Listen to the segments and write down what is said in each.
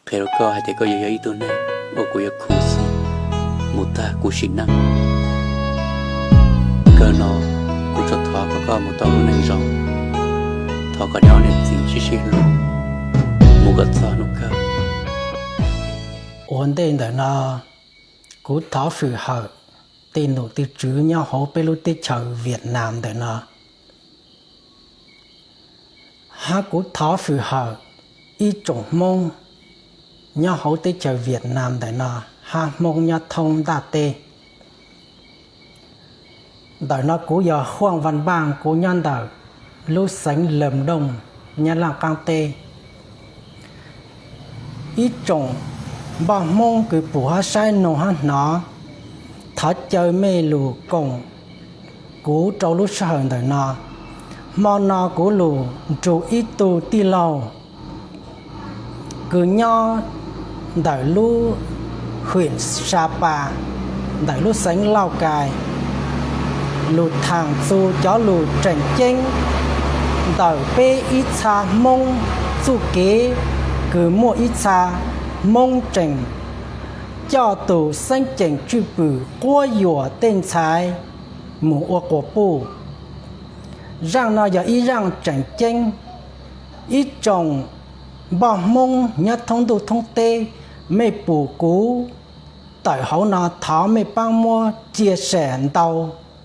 Qhia rau koj hais tias koj yuav yog ib tug neeg uas kuv yuav khuv xim mus tag kuv sim neej. Kawg no kuv tsuas thov kom koj mus tau lub neej zoo, thov kom niam txiv sib sib hlub mus kom txog hnub kawg. Ua ntej ntawm no, kuv thov fwm hawm tej nom tej tswv nyob hauv peb lub teb chaws Vietnam ntawm no, hab kuv thov fwm hawm ib tsoom Hmoob nyob hauv teb chaws Vietnam ntawm no, hab Hmoob nyob thoob ntiaj teb. Ntawm no kuv yog Huaj Vaj Npaaj, kuv nyob ntawm lub xeev Lam Dooj, Nyab Laj qaab teb. Ib tsoom npoj Hmoob kws pum hab saib noog hab hnov, thov caw mej lug koom kuv rau lub sij hawm ntawm no. Hmo no kuv lug nrug ib tug tij laug kws nyob ntawm lub hwm Sa Pas, ntawm lub xeev Lauj Kais, lug thaam txug cov lug tseem ceeb ntawm peb ib txha Hmoob txuj kev kws muaj ib txha Hmoob tseem coj tug xeeb ceem tswj pwm quab yuam tej ntxhais mus ua quas puj. Zaaj no yog ib zaaj tseem ceeb. Ib tsoom npoj Hmoob nyob thoob ntuj thoob teb, mej pum kuv tawm hauv no thov mej paab muab cia sem ntau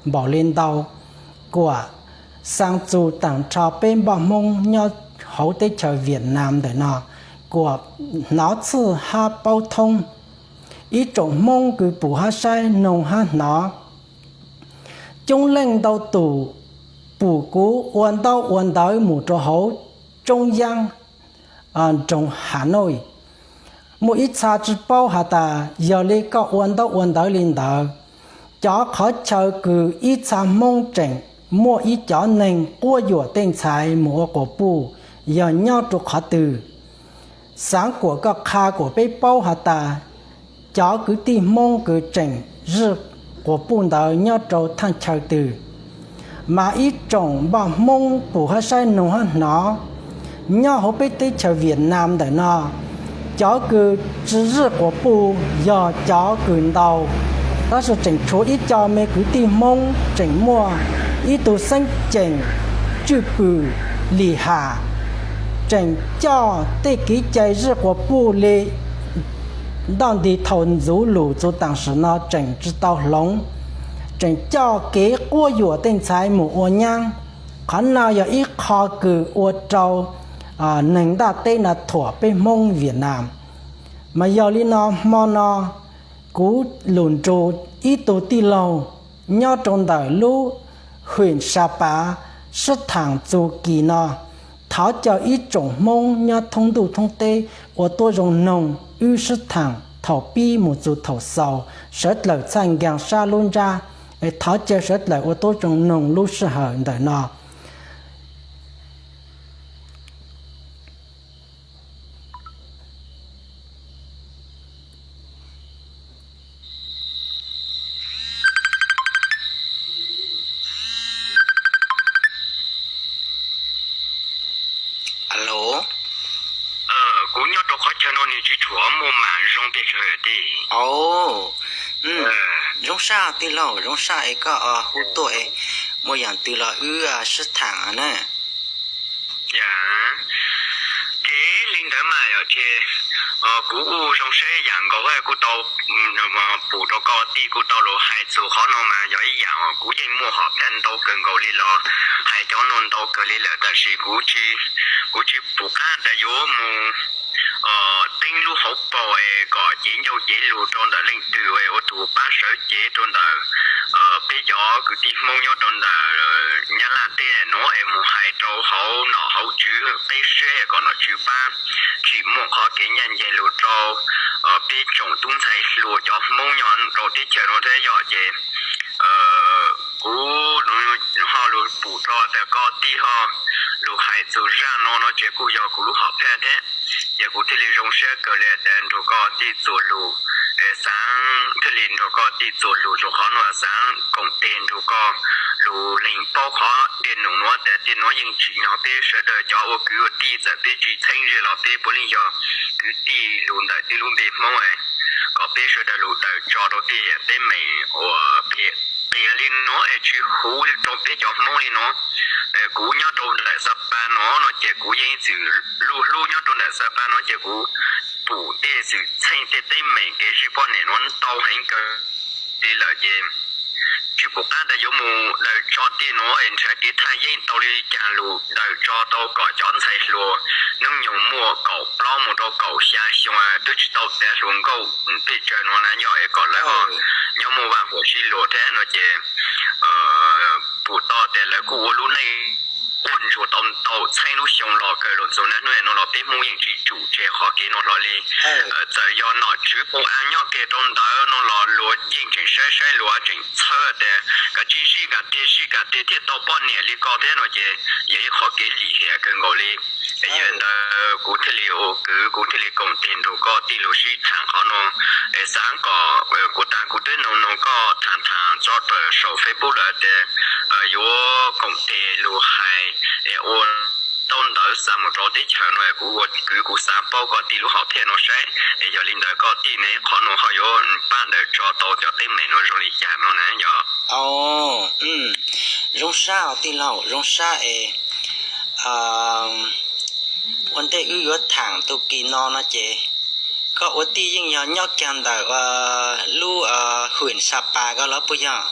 npaum le ntau, kuas xaa txug taag nrho peb npoj Hmoob nyob hauv teb chaws Vietnam ntawm no kuas hnov txhij hab paub thoob. Ib tsoom Hmoob kws pum hab saib noog hab hnov, coob leej ntau tug pum kuv ua ntaub ua ntawv mus rau hauv tsoob yaab nroog Hanoi. Muaj ib txha tsi paub has tas yog le koj ua ntaub ua ntawv le ntawd, cov qhov chaw kws ib txha Hmoob tseem muaj ib cov neeg quab yuam tej ntxhais mus ua quas puj yog nyob rau qhov twg. Xaav kuas koj qha kuas peb paub has tas cov kwv tij Hmoob kws tseem zij quas puj ntawd nyob rau thaaj chaw twg. Mas ib tsoom npoj Hmoob pum hab saib noog hab hnov, nyob hauv peb teb chaws Vietnam ntawm no, cov kws tsi zij quas puj yog cov kws ntau, tab sis tseem tshuav ib co me kwv tij Hmoob tseem muaj ib tug xeeb ceem tswj pwm Lis Ham, tseem coj tej kev cai zij quas puj le ntoj nti thaum ntxuv lug txug taam sim no tseem tsi tau hloov, tseem coj kev quab yuam tej ntxhais mus ua nyaab. Qhov no yog ib qho kws ua rau neeg ntiaj teb no thuam peb Hmoob Vietnam. Mas yog li no hmo no kuv lug nrug ib tug tij laug nyob rau ntawm lub hwm Sa Pas sib thaam txug kis no. Thov caw ib tsoom Hmoob nyob thoob ntuj thoob teb ua tuab zoo noog wb sib thaam thaum pib mus txug thaum xaus, sawv dlawg txhaj nkaag sab lub ntsab. Thov caw sawv dlawg ua tuab zoo noog lub sij hawm ntawm no. Alo, kuv nyob rau qhov chaw no nws tsis tshua muaj mam zoo pes tsawg tij. Zoo saj tij laug, zoo saj es koj hu tuaj es muaj yaam twg los wb sib thaam na. Ces li ntawd mas yog ces kuv kuj zoo seb yaam nkaus kuj tau pum rau koj tij kuj tau lug hais txug qhov no mas yog ib yaam kuv yeej muaj hom phiaj ntau kawg nkaus li los hais cov no ntau kawg li lawm tab sis kuv tsis pum qab tas yuav mus teeb lub hauv paug kom cev ncauj cev lug rau ntawm leej twg ua tug pab sawv cev rau ntawm peb cov kwv tij Hmoob nyob rau ntawm Nyab Laj teb nuav es mus hais rau hauv nom hauv tswv qib seb kom nom tswv pab tsim muaj qhov kev ncaj nceeg lug rau peb tsoom tub ntxhais hluas cov Hmoob nyob rau teb chaws no thiab yog ces kuv ho lug pum rau tas koj tij ho lug hais txug zaj no no ces kuj yog kuv lub hom phiaj thiab. Ces kuv thiaj li zoo siab kawg li tas nrug koj tij txuas lug, xaav thiaj li nrug koj tij txuas lug rau qhov no xaav koom tes nrug koj lug lees paub qhov dej num nuav tas dej nuav yeej tsim nyog peb sawv daws cov ua kwv ua tij txawm peb tsis txheeb ze los peb puav leej yog kwv tij lus ntawm tej lub npe Hmoob, kom peb sawv daws lus daws tso rau tej teeb meem uas phem qias li no es tsis huv rau peb cov Hmoob li no. Kuv nyob rau ntawm Xa Pa no no ces kuv yeej ib txwm luj hlub nyob rau ntawm Xa Pa no ces kuv pum tej xwm txheej tej teeb meem kev zij poj niam no ntau heev kawg li lawm ces tsis pum qab tas yuav mus daws tso tej no es nrhiav kev thaj yeeb tau li cas lus daws tso tau kom cov ntxhais hluas hnub nyoog muaj kaum plaub mus rau kaum xya xyoo twb tsis tau tiav hluas nkauj pes tsawg no na yog es kom lawv ho nyob muaj vaj huam sib luag thiab no ces pum tau tias lawv kuj ua lub neej quaj ntsuag tau ntau txheeb lub xyoo los kawg los txog niaj hnub no los peb Hmoob yeej tsis tsum tseg qhov kev no hlo li. Txawm yog nom tswv poo a nyob kiag rau ntawd no los luag yeej tseem saib saib luag tseem txhawb tias kav tsij zij kam tiag zij kam tiag thiaj tau poj niam li ko thiab no ces yog ib qho kev lim hiam kawg nkaus li. Yog li ntawd kuv thiaj li ua kwv kuv thiaj li koom tes nrog koj tij lus sib tham qhov no es xav kom kuv tas kuv twb nug nug koj tham tham tso rau saum Facebook lawm tias yuav koom tes lus hais es ua tau ntawv xa mus rau teb chaws no kuv ua kwv kuv xav paub koj tij lub hom phiaj no saib es yog li ntawd koj tij ne qhov no ho yuav pab daws tso tau cov teeb meem no zoo li cas no na yog. Zoo sab os tij laug, zoo sab es ua ntej wb yuav tham tus kis no no ces koj ua tij yeej yog nyob kiag ntawm lub hwm Sa Pas ko los puas yog?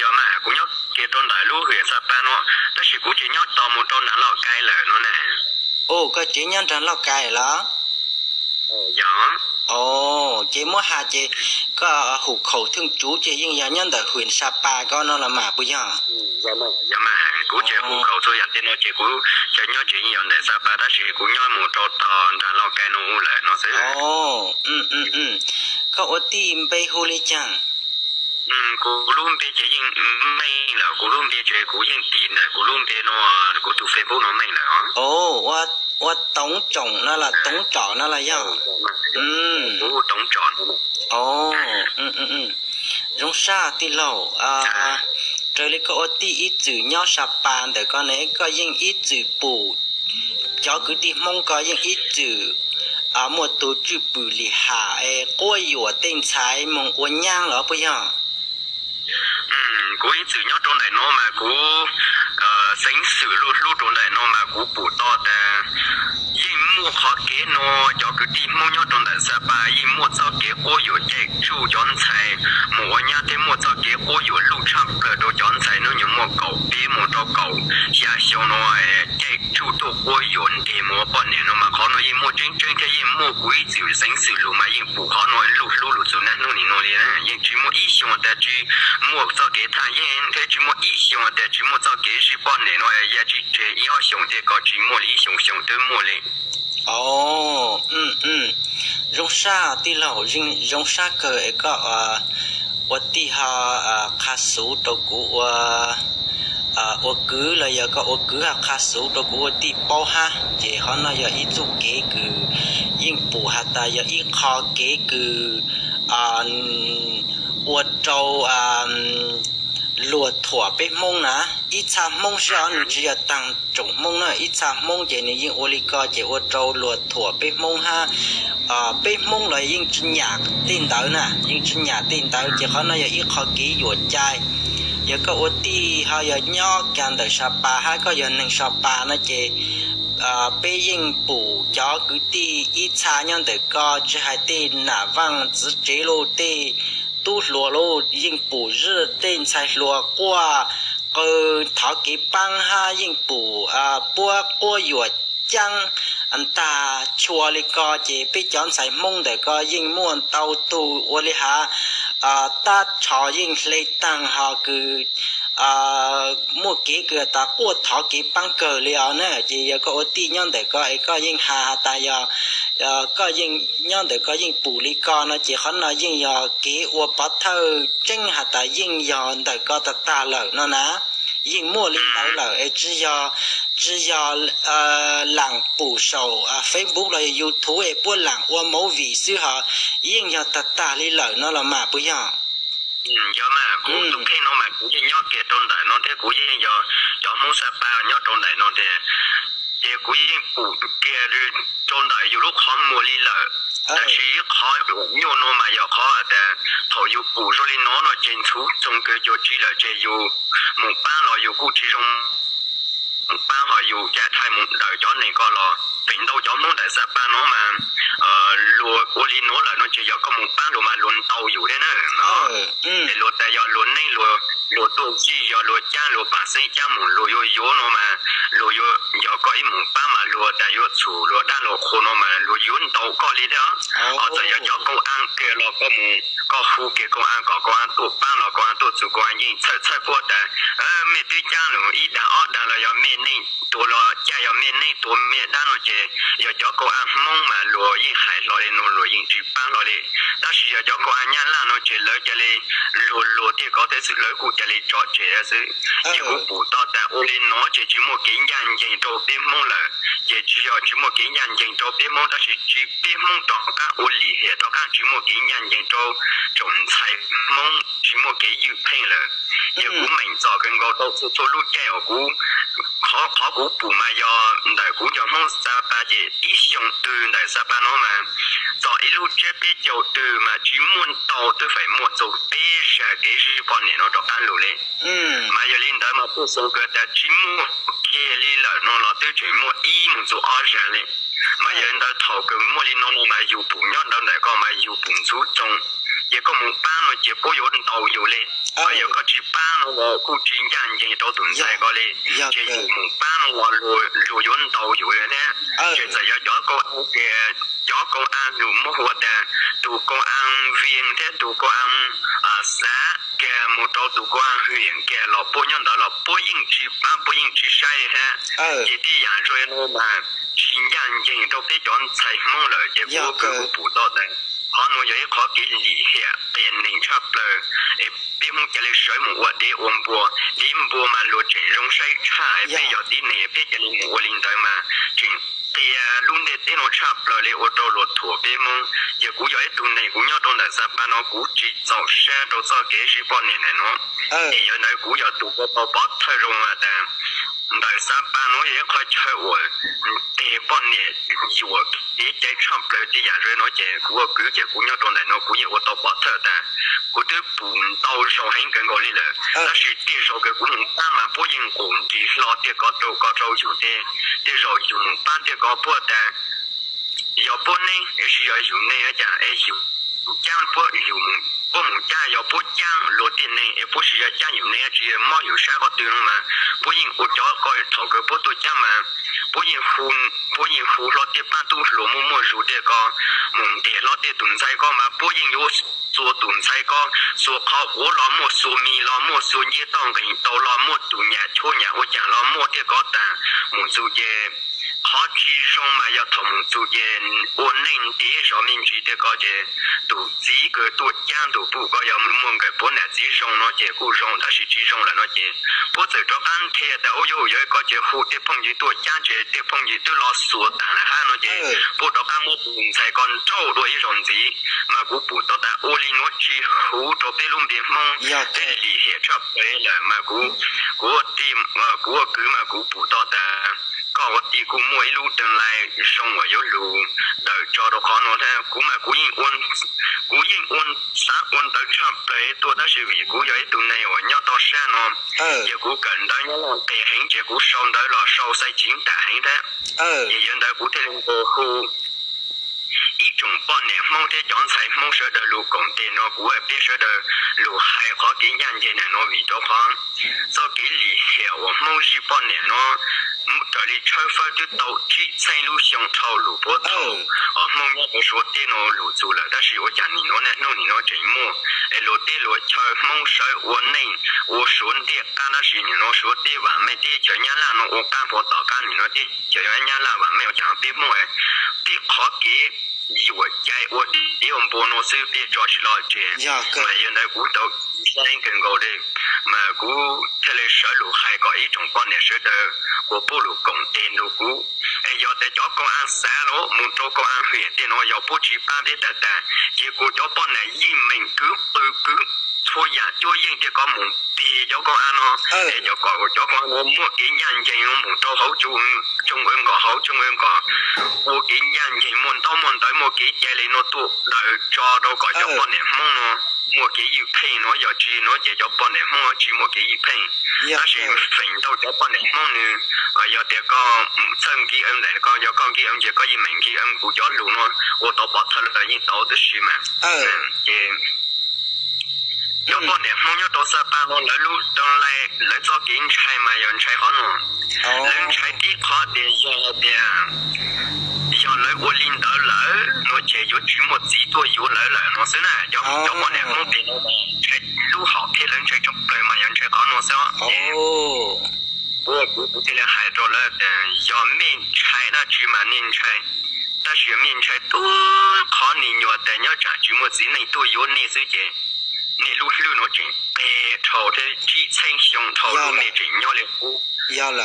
Yog mas kuv nyob kiag rau ntawm lub hwm Sa Pas no, tab sis kuv ces nyob tos mus rau nram Lauj Kai lawm no na. Ua koj tsev nyob nram Lauj Kai los? Yog. Ces muab has ces koj hum khaum theej tsuv ces yeej yog nyob ntawm hwm Sa Pas ko no los mas puas yog? Yog mas kuv ces hum khaum txhua yam tej no ces kuv cov nyob ces yeej yog ntawm Sa Pas tab sis kuv nyob mus rau tos nram Lauj Kai no ub lawm no xwb. Koj ua tij npe hu li cas? Kuv lub npe ces yeej Meej lawm, kuv lub npe ces kuv yeej tis ntawm kuv lub npe no, kuv tus Facebook no Meej lawm. Ua Toov Tsoom no los Toov Tsom no los yog? Kuv Toov Tsom. Zoo sab tij laug, raws li koj ua tij ib txwm nyob Sa Pas ntawm ko ne koj yeej ib txwm pum cov kwv tij Hmoob ko yeej ib txwm muaj tus tswj pwm lim ham es quab yuam tej ntxhais moog ua nyaab los puas yog? Kuv ib txwm nyob rau ntawm no mas kuv xeev xwm luj hlub rau ntawm no mas kuv pum tau tas yeej muaj qhov kev no, cov kwv tij Hmoob nyob rau ntawm Sa Pas yeej muaj txoj kev quab yuam caij tsuj cov ntxhais mus ua nyaab thiab muaj txoj kev quab yuam luj tshaj plaws rau cov ntxhais hnub nyoog muaj kaum peb mus rau kaum xya xyoo no caij tsuj tuaj quab yuam ntes mus ua poj niam no mas qhov no yeej muaj tseeb tseeb thiab yeej muaj kuv ib txwm xeev xwm lug mas yeej pum qhov no luj hlub lug txug niaj hnub nim no li. Yeej tsis muaj ib xyoo tas tsis muaj txoj kev thaj yeeb thiab tsis muaj ib xyoo tas tsis muaj txoj kev zij poj niam no, yog tsis tseg ib ob xyoos thiab ko tsis muaj li, ib xyoo xyoo twb muaj li. Zoo sab tij laug, zoo sab kawg es koj ua tij ho qha xuv rau kuv ua, ua kwv los yog koj ua kwv ho qha xuv rau kuv ua tij paub hab. Ces qhov no yog ib txuj kev kws yeej pum has tas yog ib qho kev kws ua rau luag thuam peb Hmoob na. Ib txha Hmoob sib ho nws tsis yog taag tsoom Hmoob na, ib txha Hmoob ces nws yeej ua li ko ces ua rau luag thuam peb Hmoob hab. Peb Hmoob los yeej tsis nyam tej ntawd na, yeej tsis nyam tej ntawd ces qhov no yog ib qho kev yuam cai. Yog koj ua tij ho yog nyob kag ntawm Sa Pas hab koj yog neeg Sa Pas no ces peb yeej pum cov kwv tij ib txha nyob ntawm ko tsis hais tej nam vaaj txiv tsev los tej tub hluas los yeej pum zij tej ntxhais hluas quaj qw thov kev paab hab yeej pum puab quab yuam caab ntag tshua li ko ces peb cov ntxhais Hmoob ntawm ko yeej muaj ntau tug ua li has tab tsho yeej hle taag ho kws muaj kev kws tas quaj thov kev paab kawg li os na. Ces yog koj ua tij nyob ntawm ko es koj yeej has has tas yog koj yeej nyob ntawm ko yeej pum li ko no ces qhov no yeej yog kev ua pov thawj tseeb has tas yeej yog ntawm ko tag tag lawm no na. Yeej muaj li ntawd lawm es tsis yog, tsis yog laam pum saum Facebook los yog YouTube es puab laam ua movie xwb ho, yeej yog tag tag li lawm no los mas puas yog? Yog mas, kuv tus kheej no mas kuv yeej nyob kiag rau ntawm no thiab kuv yeej yog cov Hmoob Sa Pas nyob rau ntawm no tiag. Ces kuv yeej pum kiag rau ntawm yus lub qhov muag li lawm. Tab sis ib qhov uas nyuaj no mas yog qhov tias thaum yus pum zoo li no no ces ntxhuv txoog kawg cuag tsi lawm ces yus mus pab los yus kuj tsis zoo mus pab, ho yus ca thaj mus daws cov neeg ko los. Feem ntau cov Hmoob ntawm Xab Pas no mas luag ua li no lawm no ces yog koj mus pab luag mas luag ntaus yus thiab na. Ces luag tas yog luag neej, luag tuaj zij, yog luag caab, luag pam xeeb caab mus luag yuav yuav no mas luag yuav, yog koj ib mus pab mas luag tas yuav txhum luag dab luag qhua no mas luag yuav ntaus koj li thiab. Ho txawm yog cov koom a kiag los koj mus, koj hu kiag koom a kom koom a tuaj pab los koom a tuaj txug, koom a yeej txhawj txhawj puab tas mej twb caab lawm ib dag ob dag los yog mej neej tuag los caj, yog mej neej tuag mej dab no ces yog cov koom a Hmoob mas luag yeej hais hlo li no, luag yeej tsis pab hlo li. Tab sis yog cov koom a Nyab Laj no ces lawv ca li luag luag thiaj kov thiab xwb, lawv kuj ca li tso tseg xwb. Ces kuv pum tau tas ua li no ces tsis muaj kev ncaj ncees rau peb Hmoob lawm. Ces tsis yog tsis muaj kev ncaj ncees rau peb Hmoob, tab sis tsis, peb Hmoob rov qab ua lim hiam rov qab, tsis muaj kev ncaj ncees rau tsoom ntxhais Hmoob, tsis muaj kev ywj pheej lawm. Ces kuv meem txom kawg nkaus rau txhua txhua lub caij uas kuv, qhov, qhov kuv pum mas yog ntawm kuv cov Hmoob Xab Pas ces ib xyoo twg ntawm Xab Pas no mas txog ib lub tsiab peb caug twg mas tsis muaj ntau, twb feem muaj txug peb zag kev zij poj niam no rov qab lug li. Mas yog li ntawd mas kuj xav kawg tas tsis muaj kiag li lawm no los twb tseem muaj ib mus txug ob zag li. Mas yog li ntawd thaum kawg muaj li no no mas yus pum nyob ntawd ntawm koj mas yus pum ntxhuv txoog, ces koj mus pab no ces puab yuav ntaus yus li. Mas yog koj tsis pab no los kuj tsis ncaj ncees rau tus ntxhais ko li. Ces yus mus pab no los luag yuav ntaus yus thiab. Ces txawm yog cov koom a, cov koom a yus muab hu tas tus koom a Vias thiab tus koom a Xav kiag mus rau tus koom a Hwm kiag los puab nyob ntawd los puab yeej tsis pab, puab yeej tsis saib li thiab. Ces tej yam zoo li no mas tsis ncaj ncees rau peb cov ntxhais Hmoob lawm. Ces kuv, kuv pum tau tas qhov no yog ib qhov kev lim hiam qias neeg tshaj plaws, es peb Hmoob ca li sawv mus ua dev ua npua. Dev npua mas luag tseem zoo saib tshaj, es peb yog tib neeg peb ca li mus ua li ntawd mas tseem qias lub ntiaj teb no tshaj plaws li ua rau luag thuam peb Hmoob. Ces kuv yog ib tug neeg kuv nyob rau ntawm Xab Pas no kuv tsis txaus sab rau txoj kev zij poj niam ntawm no. Es yog ntawd kuv yog tus ua tau pov thawj zoo tas ntawm Xab Pas no yog ib qhov chaw uas teg poj niam yuam kev cai tshaj plaws tej yam zoo no ces kuv ua kwv ces kuv nyob rau ntawm no kuv yeej ua tau pov thawj tas kuv twb pum ntau zaus heev kawg nkaus li lawm. Tab sis tej zaum kawg kuv mus pab mas puab yeej nqus nrig hlo tiaj ko rau, ko rau yus tej, tej zaum yus mus pab tiaj ko puab tas yog puab neej es tsis yog yus neej cas es yus caab puab, yus, puab mus caab yog puab caab luag tej neeg es puab tsis yog caab yus neej tsis yog mob yus sab qhov twg no mas puab yeej ua cov ko thaum kawg puab tuaj caab mas puab yeej hu, puab yeej hu hlo tej pab tub hluas muaj muaj zug tej ko mus ntes hlo tej tus ntxhais ko mas puab yeej yuav xuas tus ntxhais ko, xuas qhov quav los muaj, xuas mis los muaj, xuas ncej toj nqis tau los muaj, tus nyam tshuab nyam ua caag los muaj tej ko tas mus txug ces qhov tsis zoo mas yog thaum mus txug ces ua neej ntev zog me ntsis tej ko ces tus txiv kws tuaj caab tus puj ko yog muaj nkawm puav nam txiv zoo no ces kuj zoo, tab sis tsis zoo lawm no ces puab txawm rov qab nthe tas ua yog yog ko ces hu tej phooj ywg tuaj caab ces tej phooj ywg twb los xuas taag lawm hab no ces puab rov qab muab tus ntxhais ko nrauj dua ib zaug ntxiv. Mas kuv pum tau tas ua li nuav tsis huv rau peb lub npe Hmoob, tej lim hiam tshaj plaws lawm mas kuv, kuv ua tij, kuv ua kwv mas kuv pum tau tas koj ua tij kuj muaj ib lub tương lai zoo uas yuav lug dawm tso rau qhov no. Kuv mas kuv yeej ua, kuv yeej ua xav ua ntawv tshaj plaws tuaj tab sis vim kuv yog ib tug neeg uas nyob toj sab no ces kuv kawm ntawv nyob Looj Qes heev ces kuv sau ntawv los sau xai civ tam heev thiab. Ces yog ntawd kuv thiaj li hu ib tsoom poj niam Hmoob thiab cov ntxhais Hmoob sawv daws lug koom tes no kuv peb sawv daws lug hais qhov kev ncaj ncees ntawm no vim rau qhov txoj kev lim hiam uas Hmoob zij poj niam no raws li tshawb fawb twb tau tsib txheeb lub xyoo dhau lug puag thaum Hmoob nyob rau Suav teb no lug txug lawm tab sis ua cas nim no niaj hnub nim no tseem muaj es luag teb luag chaw Hmoob sawv ua neej ua Suav ntej qab tab sis nim no Suav teb vam meej teb chaws Nyab Laj no ua qab puag tom qab nim no teb chaws Nyab Laj vam meej ua cas peb Hmoob tib qhov kev yuam cai ua dev ua npua no xwb peb tso tsis lo tseg. Mas yog ntawd kuv tau saib kawg nkaus li mas kuv thiaj li sawv lug hais kom ib tsoom poj niam sawv daws uas puab lug koom tes nrug kuv es yog tas cov koom a xav los mus rau koom a hwm tej no yog puab tsis pab peb tag tag ces kuv cov poj niam yeej meem kwv qw kwv txhua yam cuab yeej tej ko mus tig cov koom hav no, es cov koom hav no muaj kev ncaj ncees no mus rau hauv tsoom, tsoom nkos, hauv tsoom nkos, ua kev ncaj ncees, muaj ntaub muaj ntawv, muaj kev cai li no tuaj daws tso rau kom cov poj niam Hmoob no muaj kev ywj pheej no. Yog tsis no ces cov poj niam Hmoob tsis muaj kev ywj pheej. Tab sis feem ntau cov poj niam Hmoob nws, yog tias koj txawj nkis, yog koj nkis ces koj yeej meem nkis kuv cov lus no ua tau pov thawj los yeej tau tib si mas. Ces cov poj niam Hmoob nyob rau Xab Pas no lawv lub tau lais lawv txoj kev ntshai mas yog ntshai qhov no. Lawv ntshai tib qhov tias yog hais tias yog lawv ua li ntawd lawm no ces yuav tsis muaj txiv tuaj yuav lawv lawm no xwb na. Cov poj niam Hmoob pem no ntshai lub hom thiab lawv ntshai tshaj plaws mas yog ntshai qhov no xwb. Ces kuv thiaj li hais rau lawv tias yog mej ntshai dab tsi mas nej ntshai, tab sis yog mej ntshai tub qhov me nyuam tas nyob tsam tsis muaj txiv neej tuaj yuav nej xwb ces nej lub hlwb no tseem qe dhau thiab tsib txheeb xyoo dhau lawm nej tseem nyob li qub.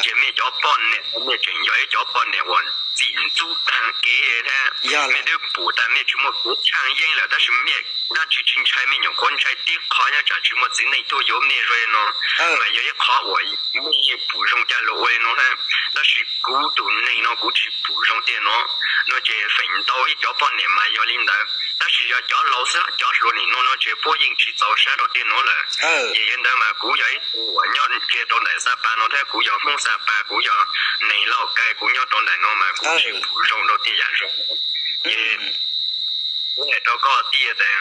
Ces mej cov poj niam, mej tseem yog ib cov poj niam uas txim ntxub taag kev thiab. Mej twb pum tas mej tsis muaj kev tshaaj yeeb lawm tab sis mej dab tsi tsis ntshai, mej nyuam qhuav ntshai tib qho nyob tsam tsis muaj txiv neej tuaj yuav mej zoo li no. Mas yog ib qho uas mej yeej pum zoo caj lus ua li no na. Tab sis kuv tus neeg no kuv tsis pum zoo tej no. No ces feem ntau ib cov poj niam mas yog li ntawd tab sis yog cov laus xwb, cov hluas nim no no ces puab yeej tsis txaus sab rau tej no lawm. Ces yog ntawd mas kuv yog ib tug uas nyob kiag rau ntawm Xab Pas no thiab kuv yog Hmoob Xab Pas, kuv yog neeg Lauj Kaim, kuv nyob rau ntawm no mas kuv tsis pum zoo rau tej yam zoo. Ces kuv hais rau koj tij tas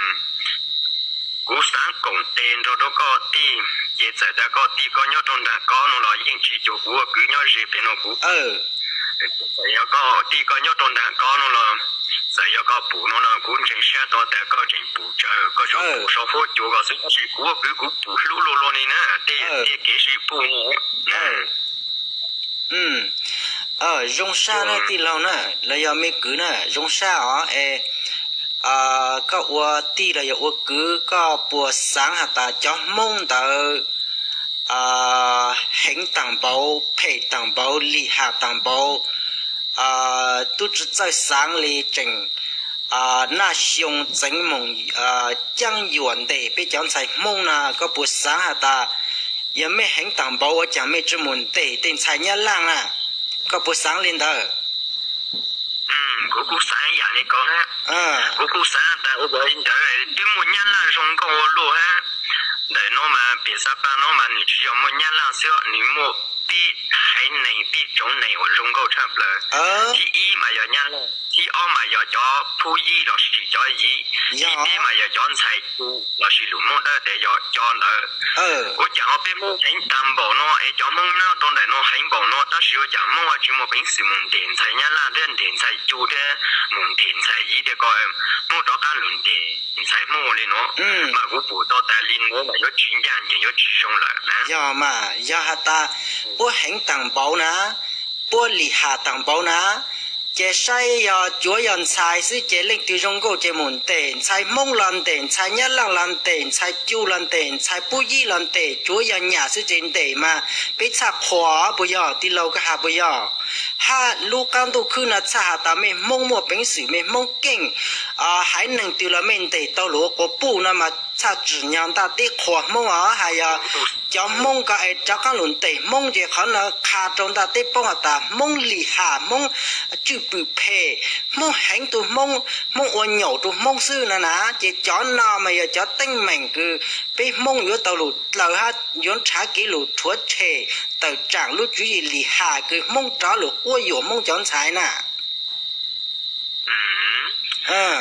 kuv xaav koom tes nrog rau koj tij, ces txawm tas koj tij koj nyob rau nram ko no los yeej tsis cuag kuv ua kwv nyob ze pem no kuv. Txawm yog koj tij koj nyob rau nram ko no los, txawm yog koj pum no los kuv ntseeg sab tau tas koj tseem pum tsawg, koj tsuas pum sau huab cua ko xwb tab sis kuv ua kwv kuv pum hlub luaj luaj li na, tej tej kev sib pum no. Zoo sab na tij laug na, los yog me kwv na, zoo sab os es koj ua tij los yog ua kwv koj puas xaav has tas cov Hmoob ntawd heev taag npaum, phem taag npaum, lim ham taag npaum, tub tsi txawj xaav li tseem naj xyoo txeev moog caab yuam ntes peb cov ntxhais Hmoob na, koj puas xaav has tas yog mej heev taag npaum ua caag mej tsi mus ntes tej ntxhais Nyab Laaj na? Koj puas xaav li ntawd? Kuv kuj xaav yam li ko hab. Kuv kuj xaav tas ua li ntawd twb muaj Nyab Laaj zoo nkauj ua luaj hab. Ntawm no mas pem Xab Pas no mas nws tsis yog muaj Nyab Laaj xwb, nws muaj peb haiv neeg peb tsoom neeg uas zoo nkauj tshaj plaws. Thib ib mas yog Nyab Laaj, thib ob mas yog cov Phub Yib lossis cov Yiv, thib peb mas yog cov ntxhais Cu lossis lus Hmoob Dawb tes yog cov ntawd. Ua caag ho peb Hmoob heev taag npaum no es cov Hmoob nyob rau ntawm no heev npaum no tab sis ua caag Hmoob ho tsis muaj peev xwm mus ntes ntxhais Nyab Laaj thiab ntes ntxhais Cu thiab mus ntes ntxhais Yiv tej ko, Hmoob rov qaab lug ntes ntxhais Hmoob ua li no. Mas kuv pum tau tas li no mas yuav tsis ncaj ncees yuav tsis zoo lawm na. Yog mas, yog has tas puab heev taag npaum na, puab lim ham taag npaum na, ces saib yog tsuav yog ntxhais xwb ces leej twg zoo nkauj ces mus ntes, ntxhais Hmoob los ntes, ntxhais Nyab Laaj los ntes, ntxhais Cu los ntes, ntxhais Phub Yib los ntes, tsuav yog nyam xwb ces ntes mas peb txhaj qhuas puas yog? Tij laug koj has puas yog? Hab lub qaab ntuj khwb no txhaj has tas mej Hmoob muaj peev xwm, mej Hmoob keej, haiv neeg twg los mej ntes tau lug ua quas puj no mas txhaj tsim nyog ntaaj teb qhuas Hmoob os. Has yog cov Hmoob ko es rov qaab lug ntes Hmoob ces qhov no qha rau ntaaj teb poob has tas Hmoob lim ham, Hmoob tswj pwm phem, Hmoob heev tug Hmoob, Hmoob ua nyaum rau Hmoob xwb no na. Ces cov no mas yog cov teeb meem kws peb Hmoob yuav tau lug dlaws hab yuav nrhav kev lug rhuav tshem tawm tsaam lub tswv yim lim ham kws Hmoob rov lug quab yuam Hmoob cov ntxhais na.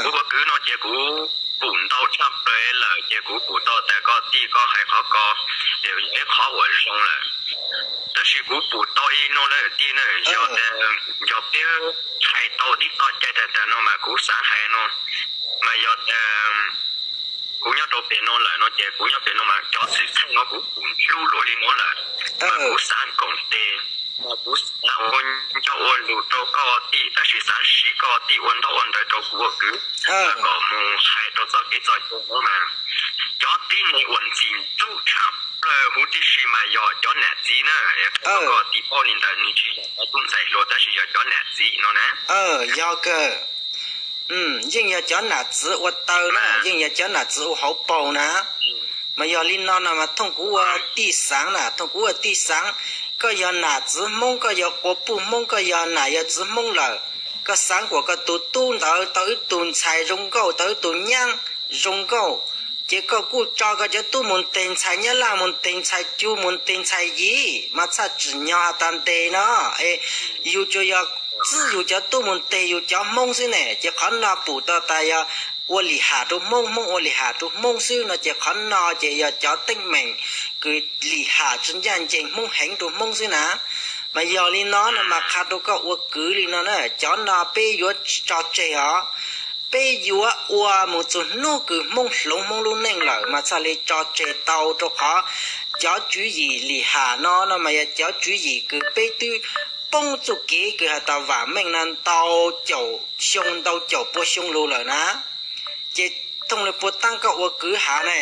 Kuv ua kwv no ces kuv pum ntau tshaj plaws lawm ces kuv pum tau tas koj tij koj hais qhov ko ces yog ib qhov uas zoo lawm. Tab sis kuv pum tau ib no lawm tij na, yog tas yog peb hais tau tib qho cai tag tag no mas kuv xav hais no mas yog tas kuv nyob rau pem no lawm no ces kuv nyob pem no mas cov xwm txheej no kuv pum hlub luaj li no lawm. Mas kuv xav koom tes, mas kuv xav ua nco ua lus rau koj tij tab sis xav siv koj tij ua ntaub ua ntawv rau kuv ua kwv, mas kom mus hais rau txoj kev txoj cai no mas cov tib neeg uas ntxim ntxub tshaj plaws huv tib si mas yog cov nam txiv na. Koj tij paub li ntawd, nws tsis yog cov tub ntxhais hluas tab sis yog cov nam txiv no na. Yog kawg. Yeej yog cov nam txiv ua taw na, yeej yog cov nam txiv ua hauv paus na. Mas yog li no no mas thooj kuv ua tij xaav na, thooj kuv ua tij xaav, koj yog nam txiv Hmoob, koj yog quas puj Hmoob, koj yog nam yog txiv Hmoob lawm, koj xaav kuas koj tus tub ntawd tau ib tug ntxhais zoo nkauj, tau ib tug nyaab zoo nkauj, ces koj kuj tso koj cov tub mus nteg ntxhais Nyab Laj, mus nteg ntxhais Cu, mus nteg ntxhais Yim mas txhaj tsim nyog has tas nteg no. Es yus tsuas yog txib yus cov tub mus nteg yus cov Hmoob xwb ne, ces qhov no pum tau tas yog ua lim ham rau Hmoob, Hmoob ua lim ham rau Hmoob xwb no, ces qhov no ces yog cov teeb meem kws lim ham tsi ncaaj nceeg Hmoob heev rau Hmoob xwb na. Mas yog li no no mas qha rau koj ua kwv li no na, cov no peb yuav tso tseg os. Peb yuav ua mus txug hnub kws Hmoob hloov Hmoob lub neej lawm mas txhaj li tso tseg tau, rau qhov cov tswv yim lim ham no no mas yog cov tswv yim kws peb twb poob txuj kev kws has tas vaam meej no ntau caum xyoo ntau caum pua xyoo lug lawm na. Ces thooj li puas taab koj ua kwv has ne,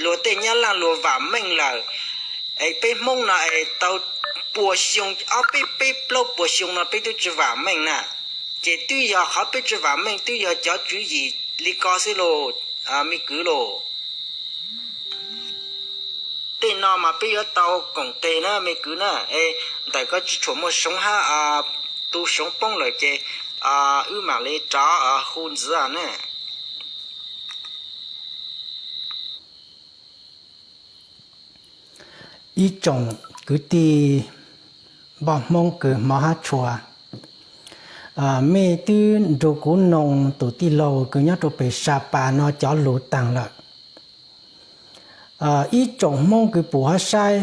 luag tej Nyab Laj luag vaam meej lawm, es peb Hmoob no es tau pua xyoo, ob peb peb plaub pua xyoo no peb twb tsi vaam meej na. Ces twb yog qhov peb tsi vaam meej twb yog cov tswv yim li ko xwb lauj, me kwv lauj. Tej no mas peb yuav tau koom tes na me kwv na, es ntawm koj tsi tshua muaj soov hab, tu soov poob lawm ces wb mam li rov hu ntxiv na. Ib tsoom kwv tij npoj Hmoob kws hmov hab tshua, mej twb nrug kuv noog tus tij laug kws nyob rau pem Sa Pas no cov lug taag lawm. Ib tsoom Hmoob kws pum hab saib,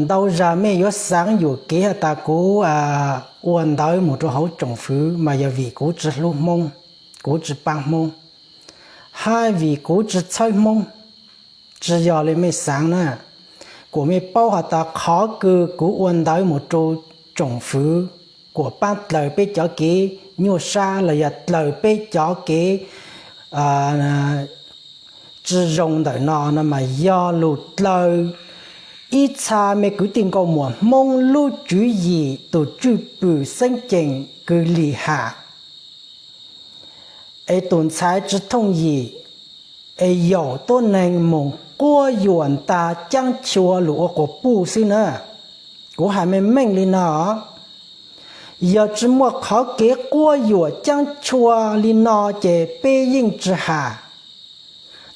ntau zag mej yuav xaav yuam kev has tas kuv ua ntawv mus rau hauv tsoom fwv mas yog vim kuv tsi hlub Hmoob, kuv tsi paab Hmoob, hab vim kuv tsi txhawb Hmoob. Tsi yog li mej xaav na. Kuas mej paub has tas qhov kws kuv ua ntawv mus rau tsoom fwv kuas paab dlaws peb cov kev nyuaj sab los yog dlaws peb cov kev tsi zoo ntawm no no mas yog lug dlaws ib txha mej kwv tij nkauj muam Hmoob lub tswv yim tus tswj pwm xeeb ceem kws lim ham, es tus ntxhais tsi thooj yim, es yaum tuab neeg mus quab yuam ntas caab chua lug ua quas puj xwb na. Kuv has meej meej li no, yog tsi muaj qhov kev quab yuam caab chua li no ces peb yeej tsi has.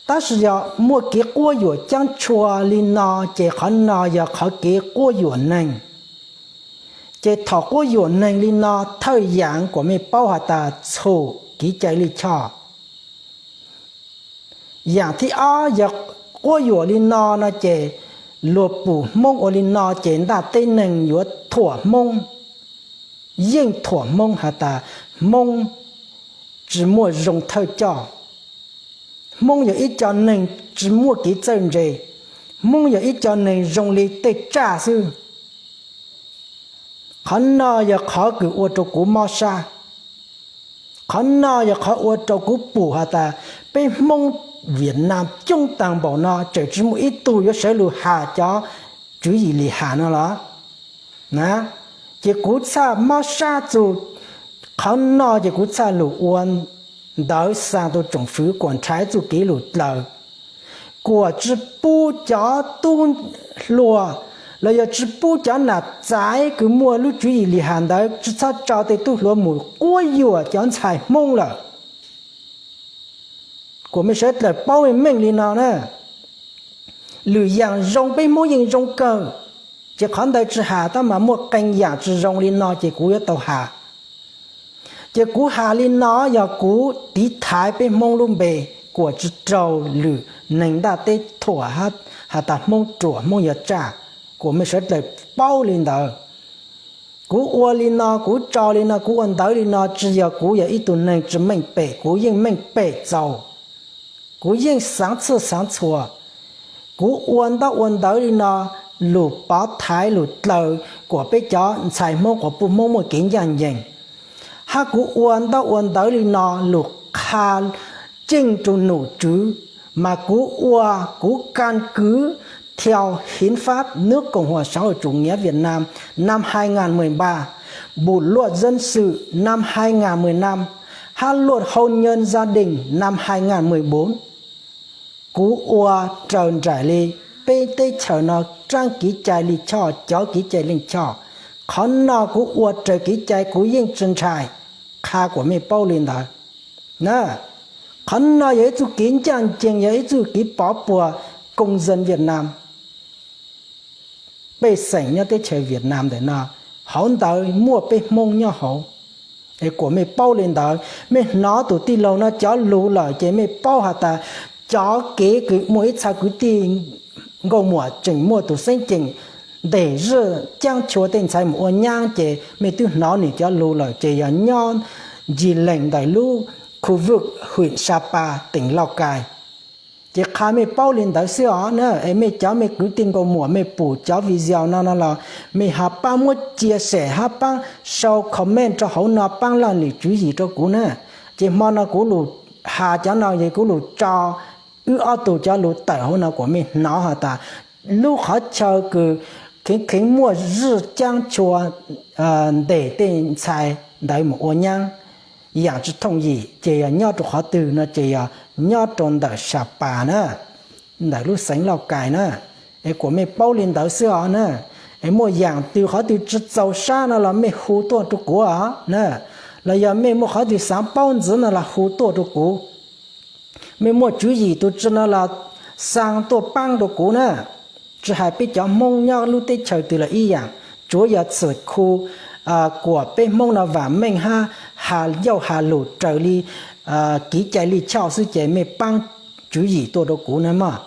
Tab sis yog muaj kev quab yuam caab chua li no ces qhov no yog qhov kev quab yuam neeg. Ces thaum quab yuam neeg li no thawj yaam kuas mej paub has tas txhum kev cai lij choj. Yaam thib ob yog quab yuam li no no ces luag pum Hmoob ua li no ces ntaj teb neeg yuav thuam Hmoob, yeej thuam Hmoob has tas Hmoob tsi muaj zoo thawj coj, Hmoob yog ib co neeg tsi muaj kev txawj ntse, Hmoob yog ib co neeg zoo li tej tsaj xwb. Qhov no yog qhov kws ua rau kuv mob sab. Qhov no yog qhov ua rau kuv pum has tas peb Hmoob Vietnam coob taag npaum no tseem tsi muaj ib tug yuav sawv lug has cov tswv yim lim ham no los. Ces kuv txhaj mob sab txug qhov no ces kuv txhaj lug ua ntawv xaa rau tsoom fwv kuas nrhav txuj kev lug dlaws, kuas tsi pub cov tub hluas los yog tsi pub cov nam txaiv kws muaj lub tswv yim lim ham ntawd tsi txhob tso tej tub hluas mus quab yuam cov ntxhais Hmoob lawm. Kuas mej sawv dlawg paub meej meej li no na. Lwm yaam zoo peb Hmoob yeej zoo kawg, ces qhov ntawd tsi has tab mas muaj qee yaam tsi zoo li no ces kuv yuav tau has. Ces kuv has li no yog kuv tiv thaiv peb Hmoob lub npe, kuas tsi raug lwm neeg ntaj teb thuam has tas Hmoob ruam Hmoob yog tsaj, kuas mej sawv dlawg paub li ntawd. Kuv ua li no, kuv tso li no, kuv ua ntawv li no tsi yog kuv yog ib tug neeg tsi meej pem, kuv yeej meej pem txaus. Kuv yeej xaav txhua xaav txhua. Kuv ua ntaub ua ntawv li no lug pov thaiv lug dlaws kuas peb cov ntxhais Hmoob quas puj Hmoob muaj kev ncaaj nceeg, hab kuv ua ntaub ua ntawv li no lug qha ceej rau nom tswv, mas kuv ua, kuv căn cứ theo hiến pháp nước Cộng hòa Xã hội Chủ nghĩa Việt Nam năm hai ngàn mười ba, Bộ luật dân sự năm hai ngàn mười lăm, hab luật hôn nhân gia đình năm hai ngàn mười bốn. Kuv ua raws nraim li peb teb chaws no tsaab kev cai lij choj, cov kev cai lij choj. Qhov no kuv ua raws kev cai, kuv yeej tsi ntshai qha kuas mej paub li ntawd. Qhov no yog ib txuj kev ncaaj nceeg, yog ib txuj kev pov puag công dân Việt Nam. Pej xeem nyob teb chaws Việt Nam ntawm no, hauv ntawd muaj peb Hmoob nyob hauv. Es kuas mej paub li ntawd, mej hnov tus tij laug no cov lug lawm ces mej paub has tas cov kev kws muaj ib txha kwv tij nkauj muam tseem muaj tus xeeb ceem ntes zij caab chua tej ntxhais mus ua nyaab ces mej twb hnov nwg cov lug lawm ces yog nyob ncig leeg ntawm lub khu vực huyện Sapa, tỉnh Lào Cai. Ces qha mej paub li ntawd xwb os na. Es mej cov mej kwv tij nkauj muam mej pum cov video no no los mej ho paab muab chia sẻ, hab paab sau comment rau hauv no paab laj lim tswv yim rau kuv na. Ces hmo no kuv lug has cov no ces kuv lug tso wb ob tug cov lug tawm hauv no kuas mej hnov has tas lub qhov chaw kws kheev kheev muaj zij caab chua ntes tej ntxhais ntawd mus ua nyaab yaam tsi thooj yim ces yog nyob rau qhov twg no ces yog nyob rau ntawm Sa Pas na, ntawm lub xeev Lauj Kais na. Es kuas mej paub li ntawd xwb os na. Es muaj yaam twg qhov twg tsi txaus sab no los mej hu tuaj rau kuv os na, los yog mej muaj qhov twg xaav paub ntxiv no los hu tuaj rau kuv. Mej muaj tswv yim tus tsi no los xa tuaj paab rau kuv na. Tsi has peb cov Hmoob nyob lub teb chaws twg los ib yaam, tsuav yog txhum khu kuas peb Hmoob no vaam meej hab has ncauj has lug raws li kev cai lij choj xwb ces mej paab tswv yim tuaj rau kuv na mog.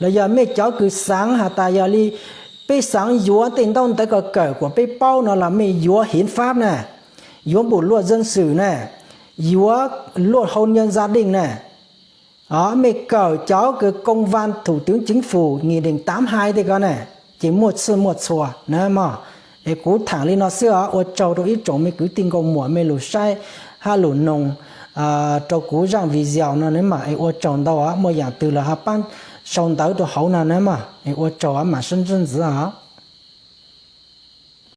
Los yog mej cov kws xaav has tas yog li peb xaav yuav tej ntaub ntawv kawm kuas peb paub no los mej yuav hiến pháp na, yuav bộ luật dân sự na, yuav luật hôn nhân gia đình na. Mej kawm cov kws công văn thủ tướng chính phủ nghị định tám hai tej ko na, ces muaj txhij muaj txhua na mog. Es kuv thaam li no xwb os, ua tsaug rau ib tsoom mej kwv tij nkauj muam mej lug saib hab lug noog rau kuv zaaj video no na mog. Es ua tsaug ntau os, muaj yaam twg los ho paab sau ntawv rau hauv no na mog. Es ua tsaug os, maam sib ntsib ntxiv os.